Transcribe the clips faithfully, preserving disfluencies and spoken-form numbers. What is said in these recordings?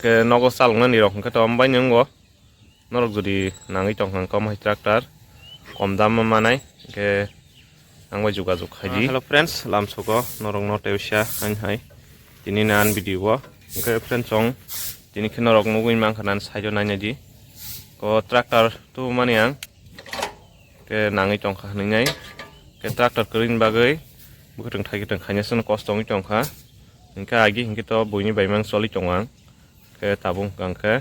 Ke nogo chaloknani rok hwnkhe to ambai nwngo. Norok jodi nangwi tongkha hwnkhe omo hai tractor kom dam o manai, hwnkhe ang bai jogajog khai di. Ah, hello friends, lamsogo norokno tei usia hain hai tini ni an video o. Hwnkhe friends, chwng tini khe norok nugwi mankha nan side o nainai di. Ko tractor tubumani ang ke nangwi tongkha hwnwi nai. Ke tractor kwrwini bagwi bwkhwtwng thai kwtwng khaina chwngno kosto wngwi tongkha. Hwnkhe agi hwnkhe to buini bai mang choli tongo ang. Khe tabuk hwnkha khe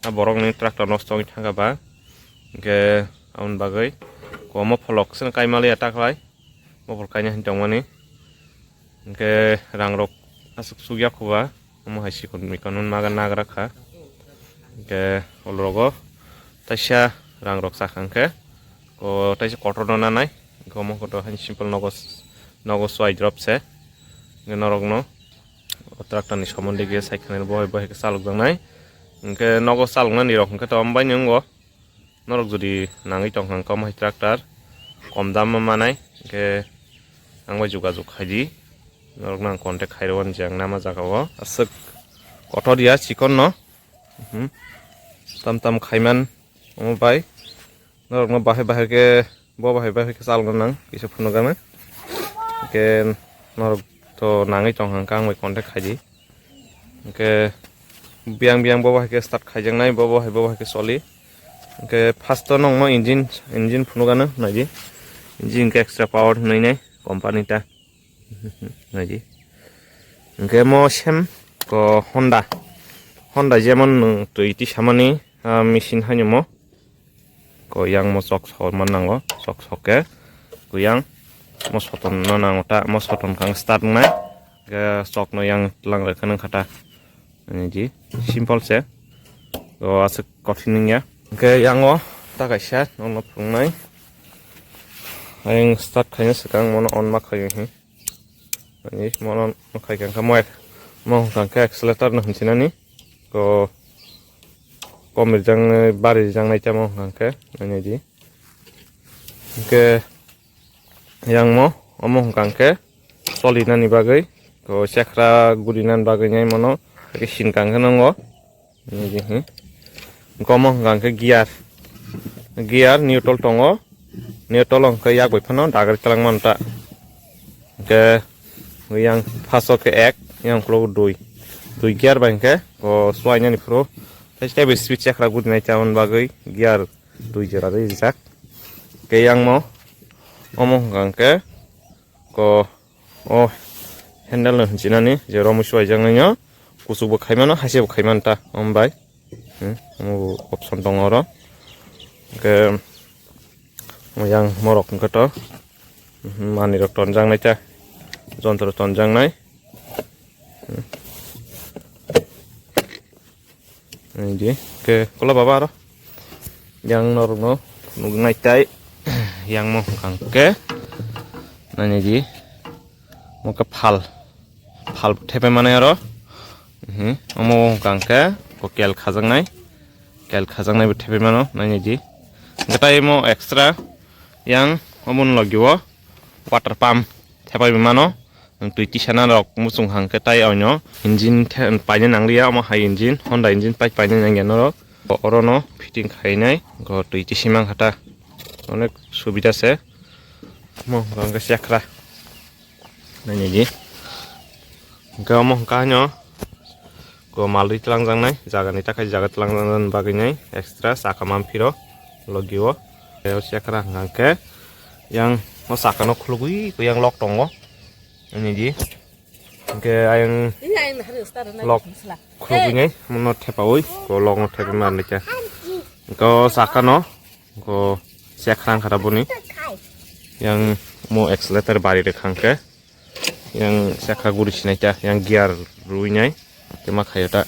a borokni tractor nosto wngwi thangkha ba. Hwnkhe aboni bagwi komo pholok seno kaimaliya taklai. Bopor kaina hin tongmani. Hwnkhe rangrok aswk sukya khuba. Omo hai sikon mikon maga nagra kha. Hwnkhe olrogo taisa rangrok chakha hwnkhe ko taisa kotorno nanai. Hwnkhe omo kotor hani simple nogo, nogo swai drop se. Hwnkhe norokno o tractor ni somondi khe sai khna bohai bohai khe chalok jaknai. Hwnkhe nogo chaloknani rok hwnkhe to ambai ni wngo. Norok jodi nangwi tongkha hwnkhe omo hai tractor kom dam o manai, hwnkhe ang bai jogajog khai di. Norokno ang contact khai rw ani je ang nama jaga o aswk kotor ya chikon no. Mhm. Tam tam khaiman omo bai. Norokno bahai bahai khe, bo bahai bahai khe chalokna nang kisa phunukgana. Hwnkhe norok to nangwi tongkha hwnkhe ang bai contact khai di. Hwnkhe biyang biyang bo bahai khe start khaijaknai, bo bahai bo bahai khe choli. Hwnkhe first o nokno engine, engine phunukgana naidi. Engine khe extra power hwnwi nai company ta. Naidi. Hwnkhe mo sem ko Honda. Honda jemon nwng twi tisamani, ah, machine haino mo. Ko yang mo chok sok man nango, chok sok khe ko yang mo soton no nango ta, mo soton kang start wngnai, khe chok no yang tlang rw khe nang kha ta. Ani di simple se, o aswk kothin wng ya. Hwnkhe yang o ta kaisa nokno phunuknai, ayang start khaina swkang mono on ma khaio hi. Ani mono khai kha mo ek, mo hwnkha khe accelerator no hwnsinani. Ko kom rijak nai, bari rijak nai tamo hwnkha khe, nainai di. Hwnkhe yang mo, omo hwnkha khe choli nani bagwi, ko chekra guri nani bagwi nai mono, hwnkhe sin kang khe nongo. Nainai di, hmm. Hwnkhe omo hwnkha khe gear, gear neutral tongo, neutral hwnkhe yak bai phano dagri twlang mano ta. Hwnkhe yang first o khe ek, yang ukulok dui, dui gear bai hwnkhe o swinani phuru. Tei tei bai speed chakra gudinai tamoni bagwi gear dui jora rijak. Khe yang mo omo hwnkha hwnkhe ko o handle no hinsinani je romwi swaijaknaino kuchukbo khaimano, haisebo khaimano ta omo bai. Hmm, omo bo option tongo oro. Hwnkhe yang morok hwnkhe to, hmm, manwi rok tonjaknai ta, jontro tonjaknai. Hmm. Naidi, ke kola baba aro. Yang norokno nuknai tai. Yang mo hwnkha khe. Naidi. Mo khe phal. Phal thepai manai aro. Mhm. Omo hwnkha khe ko kel khajaknai. Kel khajaknai bo thepai mano. Naidi. Hwnkhe tai mo extra yang omo logio water pump thepai mano. Twi tisana rok muchung hang khe tai oino engine the-, paina nangliya, omo hai engine, Honda engine pipe paina nangya norok. Orono fitting khainai, go twi tisi mankha ta. Onek subida se. Omo hwnkha khe chakra. Nainai di. Hwnkhe omo hwnkha haino. Go malwi tlangjaknai, jagani takhai jaga tlangjaknai bagwi nai extra chakha manphiro logio. Tei o chakra hwnkha khe yang o sakano khulugwi yang lok tongo. Ani di. Hwnkhe ayang lok khulugwi nai mono thepaui ko lokno thepai manlikha. Hwnkhe o sakano ko chakra wngkha boni yang mo accelerator bari rwkha hwnkhe. Yang chakha guri sinai ta, yang gear rwi nai, tei ma khaio ta.